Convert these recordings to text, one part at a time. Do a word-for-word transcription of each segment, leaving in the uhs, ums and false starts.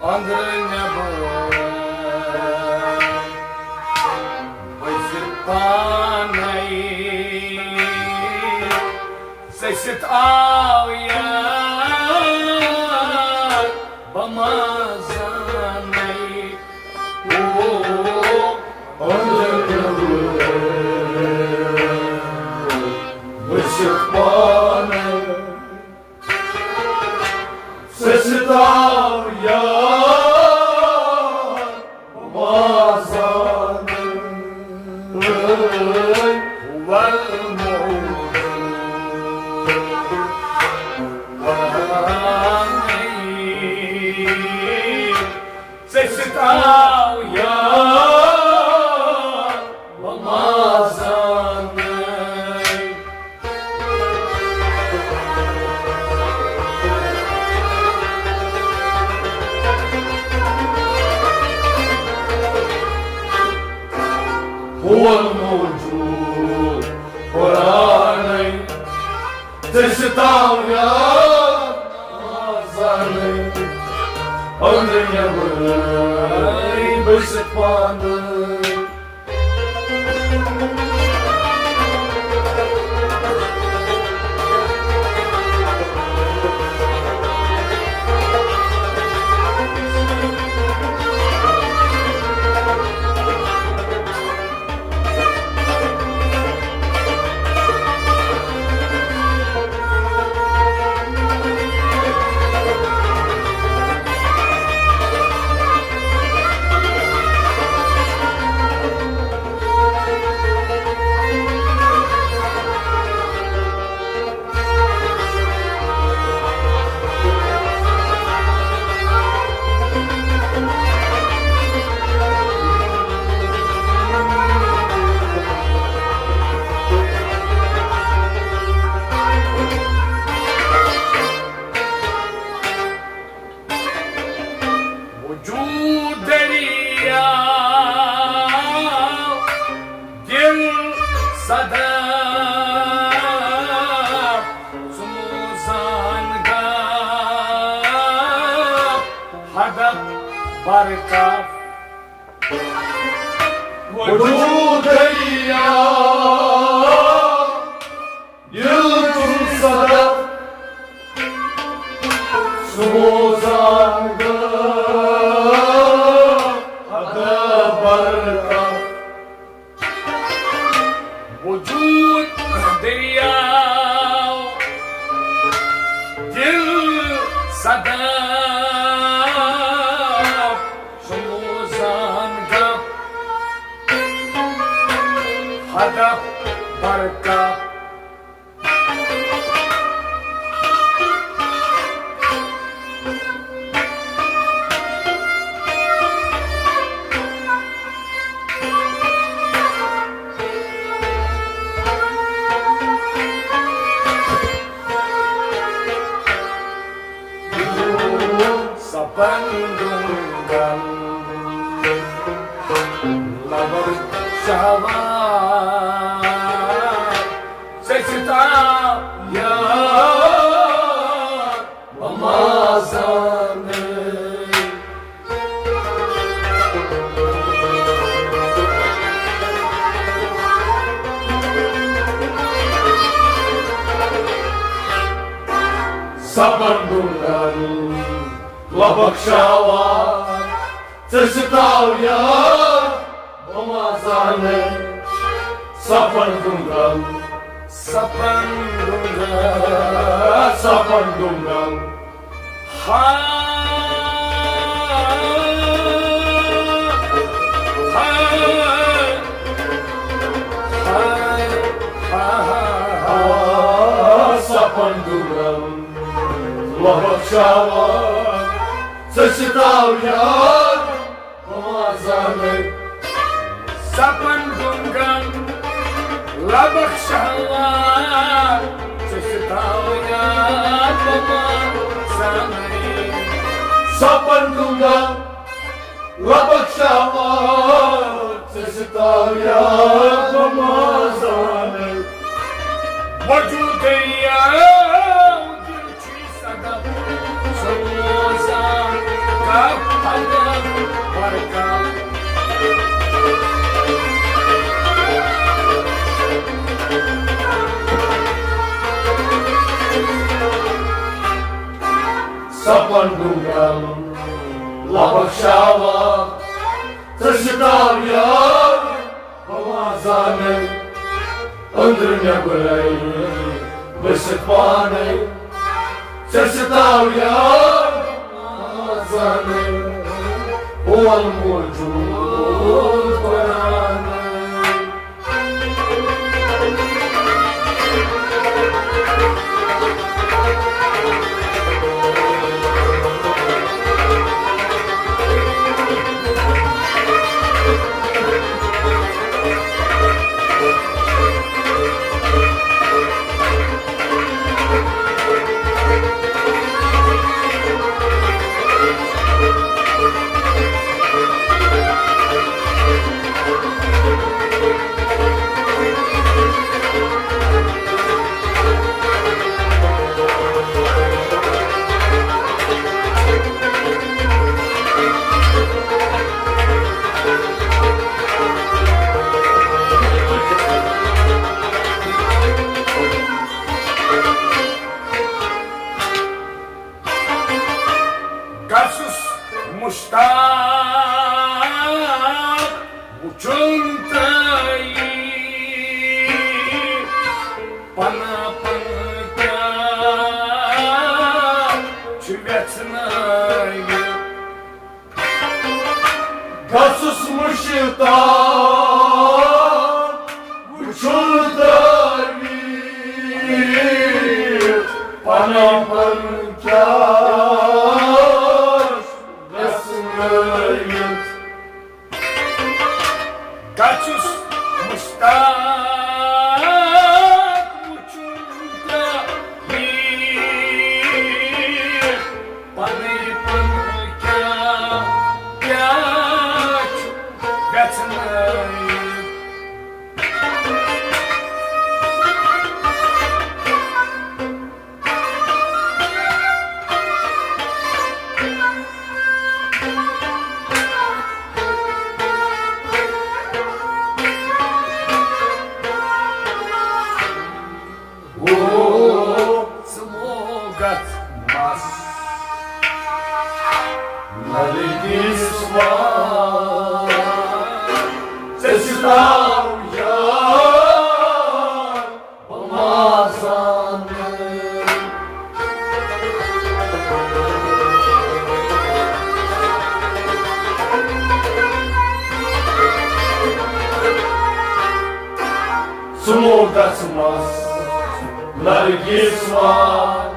أنٛدرٕ نٮ۪بر بٔسِتھ پانَے، ژٔسِتھ آو یار، بہٕ ما زانَے۔ او، أنٛدرٕ نٮ۪بر بٔسِتھ پانَے، ژٔسِتھ آو یار، بازان۔ ول موجود پانَے، ژٔسِتھ آو یار، بہٕ ما زانَے۔ ہول موجود قرآنَے، ژےٚ سۭتۍ آو یار آزانَے، أنٛدرٕ نٮ۪برَے بٔسِتھ پانَے۔ وجود دریا، دل صدف، سوزان گاہ، ہدف برکف۔ وجود دریا، دل صدف، سوزان گاہ، ہدف برکف۔ وجود دریا، دل صدف، سوزان گاہ، ہدف برکف۔ سپن دُنٛگن لبن شہوار، ژےٚ سۭتۍ آو یار، بہٕ ما زانَے۔ سپن دُنٛگن لبن شہوار، ژےٚ سۭتۍ آو یار، بہٕ ما زانَے۔ سپن دُنٛگن، سپن دُنٛگن، سپن دُنٛگن۔ ہا، ہا، ہا، ہا، ہا۔ سپن دُنٛگن لبن شہوار، ژےٚ سۭتۍ آو یار، بہٕ ما زانَے۔ سپن دُنٛگن لبن شہوار، ژےٚ سۭتۍ آو یار، بہٕ ما زانَے۔ سپن دُنٛگن لبن شہوار، ژےٚ سۭتۍ آو یار، بہٕ ما زانَے۔ وجود دریا، دل چھی صدف، سوزان گاہ۔ گُنٛگرم لبخشاوا، ژٕ سِتاو یار، بہٕ ما زانَے، أنٛدرٕ نٮ۪برَے بٔسِتھ پانَے، ژٕ سِتاو یار، بہٕ ما زانَے، اول موجود پرانَے۔ گژھُس مشتاق وُچھُن تۄہہِ، پناہ پناہ کیٛاہ چھُ وٮ۪ژھنٲوِتھ۔ گژھُس مشتاق وُچھُن تعبیٖر، پناہ پناہ کیٛاہ گژھنٲوِتھ۔ گژھُس مشتاق وُچھُن تعبیٖر، پنٕنۍ پنٕنۍ کیٛاہ، کیٛاہ چھُ یژھنٲوِتھ۔ او، ژٕ مو گژھ مس نرگس وار، ژےٚ سِتاو یار بہٕ ما زانہٕ۔ ژٕ مو گژھ مس نرگس وار،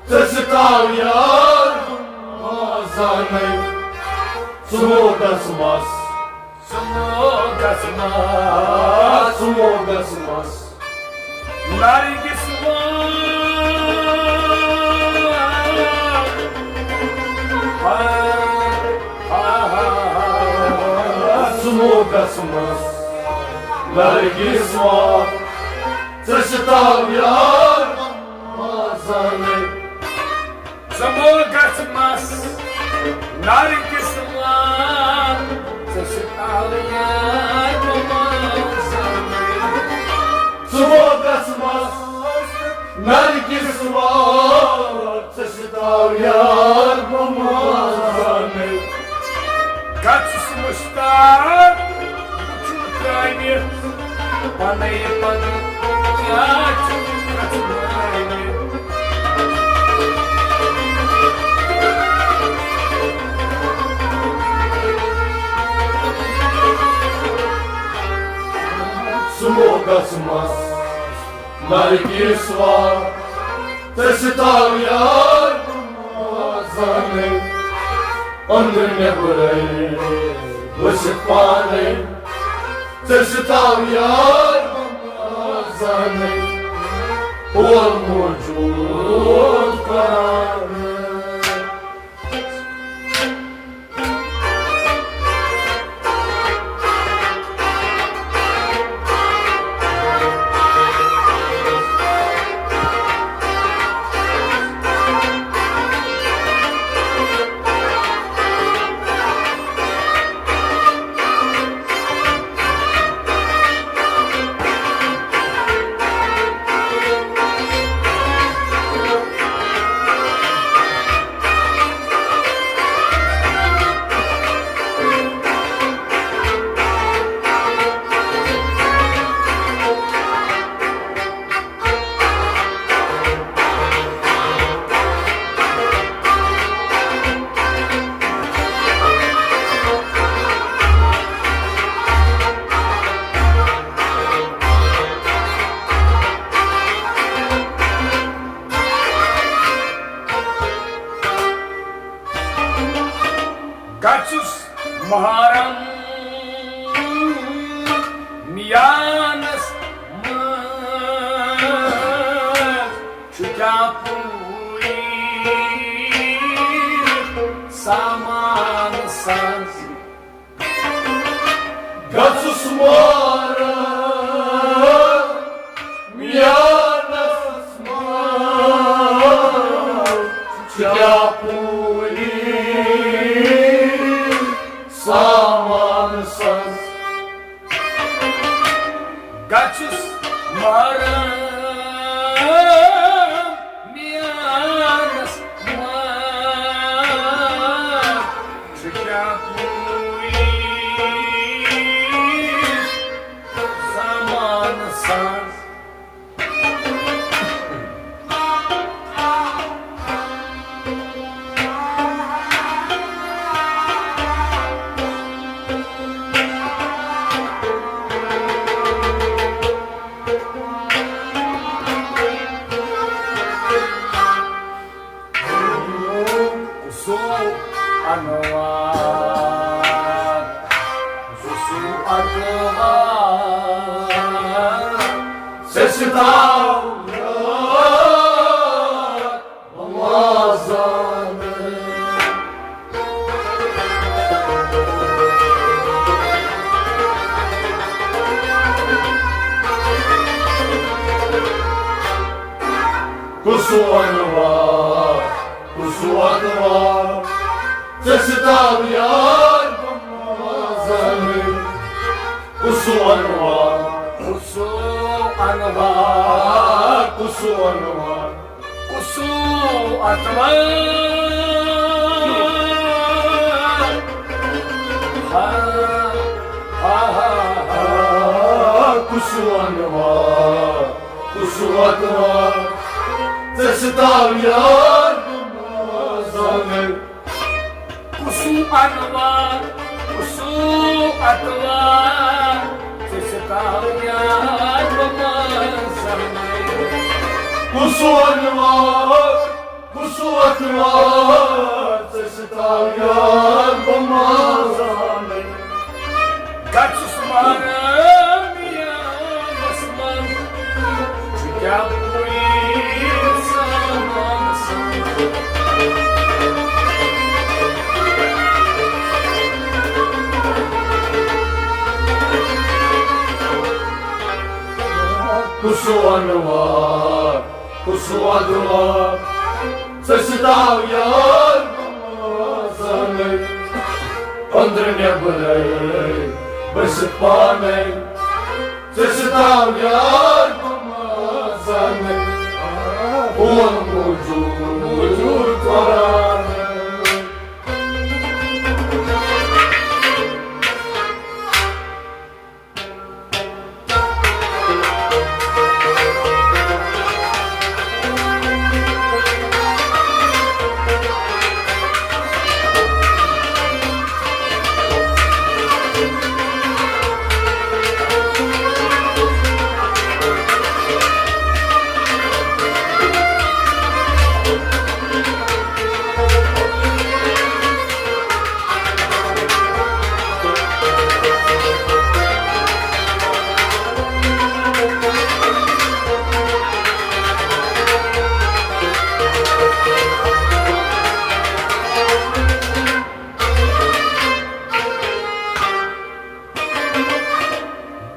ژےٚ سِتاو یار بہٕ ما زانَے۔ ژٕ مو گژھ مس، ژٕ مو گژھ مس، ژٕ مو گژھ مس نرگس وار۔ ژٕ مو گژھ مس نرگس وار، ژےٚ سِتاو یار بہٕ ما زانَے۔ ژٕ مو گژھ مس نرگس وار، ژےٚ سِتاو یار بہٕ ما زانَے۔ ژٕ مو گژھ مس نرگس وار، ژےٚ سِتاو یار بہٕ ما زانَے۔ گژھُس مشتاق وُچھُن ترٲوِتھ، پنٕے پنٕے کیٛاہ چھُ یژھنٲوِتھ۔ ژٕ مو گژھ مس نرگس وار، ژےٚ سِتاو یار بہٕ ما زانَے۔ أنٛدرٕ نٮ۪برَے ؤسِتھ پانَے، ژےٚ سِتاو یار بہٕ ما زانَے۔ اول موجود پرانَے۔ گژھُس محرم میانس منٛز، چھُ کیٛاہ پوٗری سامان ساز۔ گژھُس محرم میانس منٛز، چھُ کیٛاہ پوٗری سامان ساز۔ گژھُس محرم میانس منٛز، چھُ کیٛاہ پوٗری سامان ساز۔ قصو انوار، قصو انوار، ژےٚ سۭتۍ آو یار وازانہٕ۔ قصو انوار، قصو انوار، ژےٚ سۭتۍ آو یار وازانہٕ۔ قصو انوار، قصو انوار، قصو انوار، قصو اتوار۔ ہا، ہا، ہا، ہا۔ قصو انوار، قصو اتوار، ژےٚ سۭتۍ آو یار وازانہٕ۔ قصو انوار، قصو اتوار، ژےٚ سۭتۍ آو یار وازانہٕ۔ قصو انوار، قصو اتوار، ژےٚ سۭتۍ آو یار وازانہٕ۔ گژھُس محرم میانس منٛز، چھُ کیٛاہ پوٗری سامان ساز۔ قصو انوار، قصو انوار، ژےٚ سۭتۍ آو یار وازانہٕ۔ أنٛدرٕ نٮ۪برَے بٔسِتھ پانَے، ژےٚ سۭتۍ آو یار وازانہٕ۔ بول موجود، موجود قرآن۔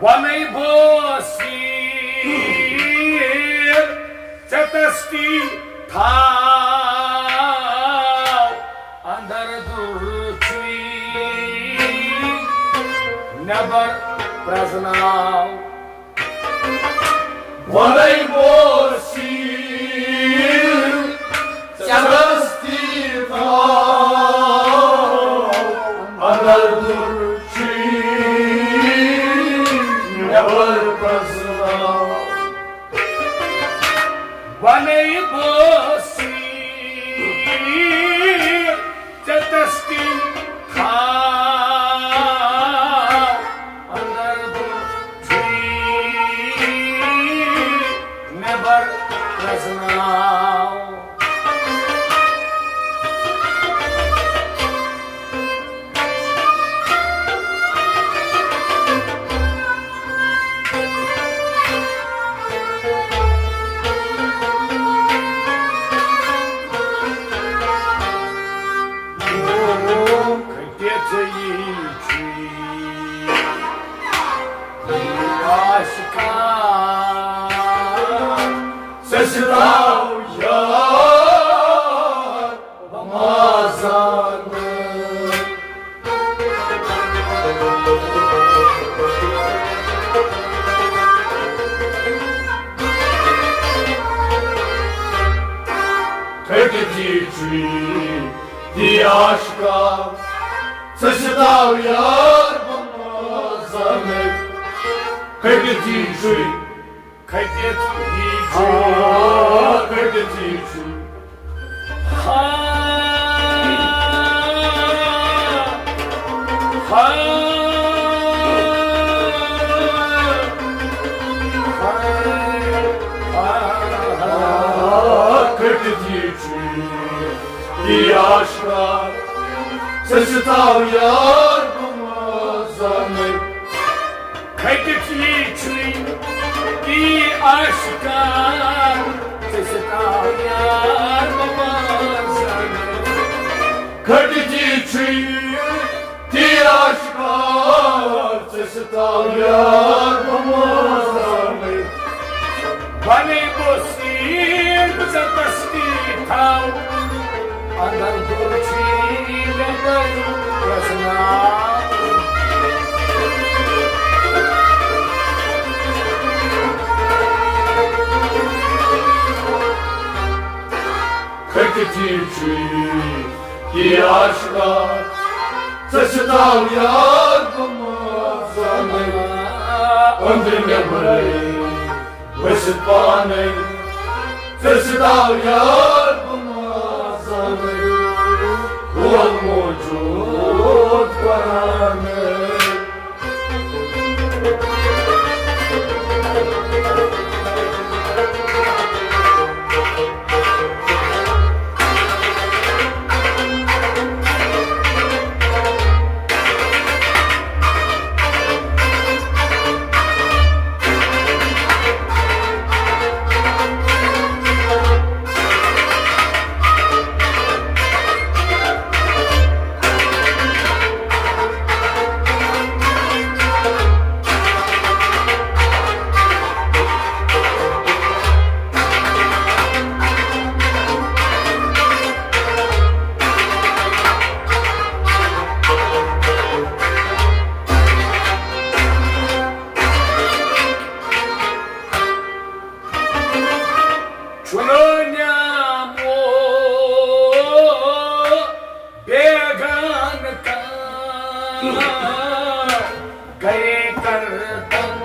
ونے بوسی ژےٚ تستی تھاو، اندر دُرچی نٮ۪بر پرزناو۔ ونے بوسی ژےٚ تستی تھاو، اندر دُرچی نٮ۪بر پرزناو۔ ونے بوسی ژےٚ تستی تھاو، اندر دُرچی نٮ۪بر پرزناو۔ عاشقا، ژٕ سِتاو یار بہٕ ما زانَے۔ کھٔٹِتھ یی چھُے، کھٔٹِتھ یی چھُے، آ، کھٔٹِتھ یی چھُے۔ ہا، ہا، ہا، کھٔٹِتھ یی چھُے۔ یہِ عاشقا، ژٕ سِتاو یار بہٕ ما زانَے۔ کھٔٹِتھ یی چھُے، یہِ عاشقا، ژٕ سِتاو یار بہٕ ما زانَے۔ کھٔٹِتھ یی چھُے، یہِ عاشقا، ژٕ سِتاو یار بہٕ ما زانَے۔ بنے بوسی بزتستی تھاو، اندر دور چھی لگن رسنا۔ کھٔٹِتھ یی چھُے، یہِ عاشقا، ژٕ سِتاو یار بہٕ ما زانَے۔ أنٛدرٕ نٮ۪برَے ؤسِتھ پانَے، ژٕ سِتاو یار بہٕ ما زانَے۔ کھول موجود پانَے۔ چھُنہٕ نیامو بیگانہٕ کانٛہہ، گرے کردم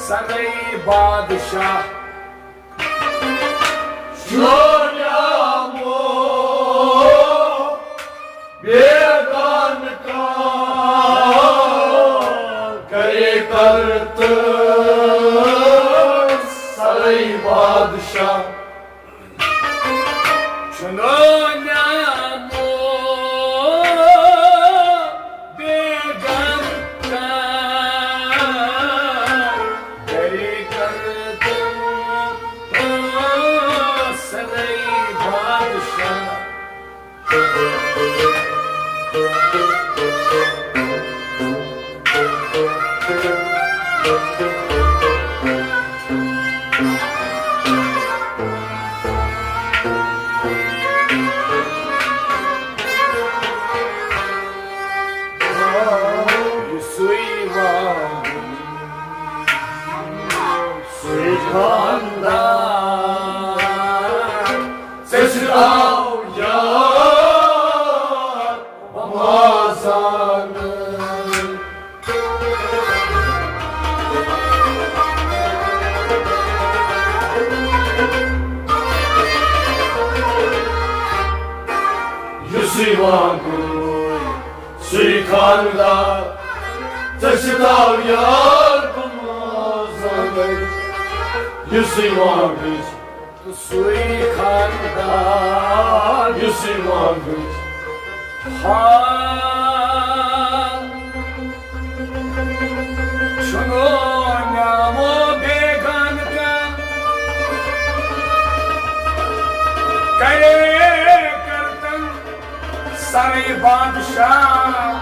سرے بادشاہ۔ چھُنہٕ نیامو بیگانہٕ کانٛہہ، گرے کردم سرے بادشاہ۔ چھُنہٕ نیامو بیگانہٕ کانٛہہ، گرے کردم سرے بادشاہ۔ یُسُے وَنُن، سُے خانٛدار، ژےٚ سۭتۍ آو یار بہٕ ما زانَے۔ یُسُے وانگُن، سُے خانٛدار، ژےٚ سۭتۍ آو یار بہٕ ما زانَے۔ یُسُے وانگُن، سُے خانٛدار، یُسُے وانگُن۔ ہا، چھُنہٕ نیامو بیگانہٕ کانٛہہ، کرے کردم سرے بادشاہ،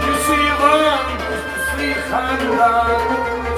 یُسُے وانگُن، سُے خانٛدار۔